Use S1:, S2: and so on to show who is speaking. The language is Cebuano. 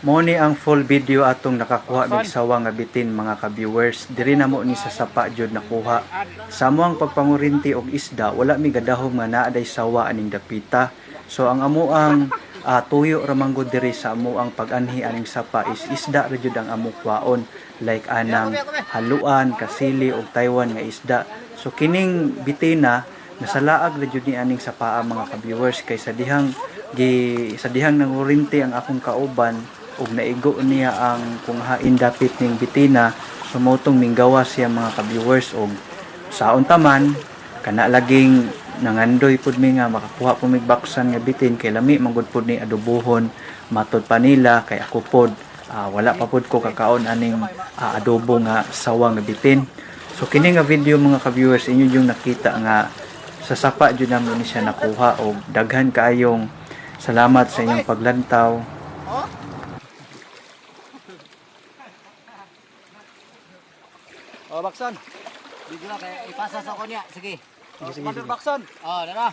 S1: Mao ni ang full video atong nakakuha mig sawa nga bitin, mga ka-viewers. Diri na mo ni sa sapa jud nakuha. Sa amoang pagpangurinti og isda, wala mi gadahom nga naa day sawa aning dapita. So ang amoang tuyo ra man gud diri sa amoang pag-anhi aning sapa is isda ra jud ang among kwaon, like anang haluan, kasili og Taiwan nga isda. So kining bitina, nasalaag ra jud ni aning sapaa, mga ka-viewers, kay sa dihang nangurinti ang akong kauban ug naigo niya ang kung hain dapit ning bitina, so mao tong minggawa siya, mga ka-viewers. Og saon taman kana laging nangandoy pud mi nga makakuha pud mig baksan nga bitin kay lami man gud pud ni adobohon, matod pa nila, kay ako pod wala pa pud ko kakaon aning adobo nga sawa nga bitin. So kini nga video, mga ka-viewers, inyo yung nakita nga sa sapa jud namo ni siya nakuha, og daghan kaayong salamat sa inyong paglantaw.
S2: Oh, Bakson.
S3: Bigla kay ipasa sa ko niya. Sige.
S2: Sige, sige, sige. Bakson.
S3: Oh, dara.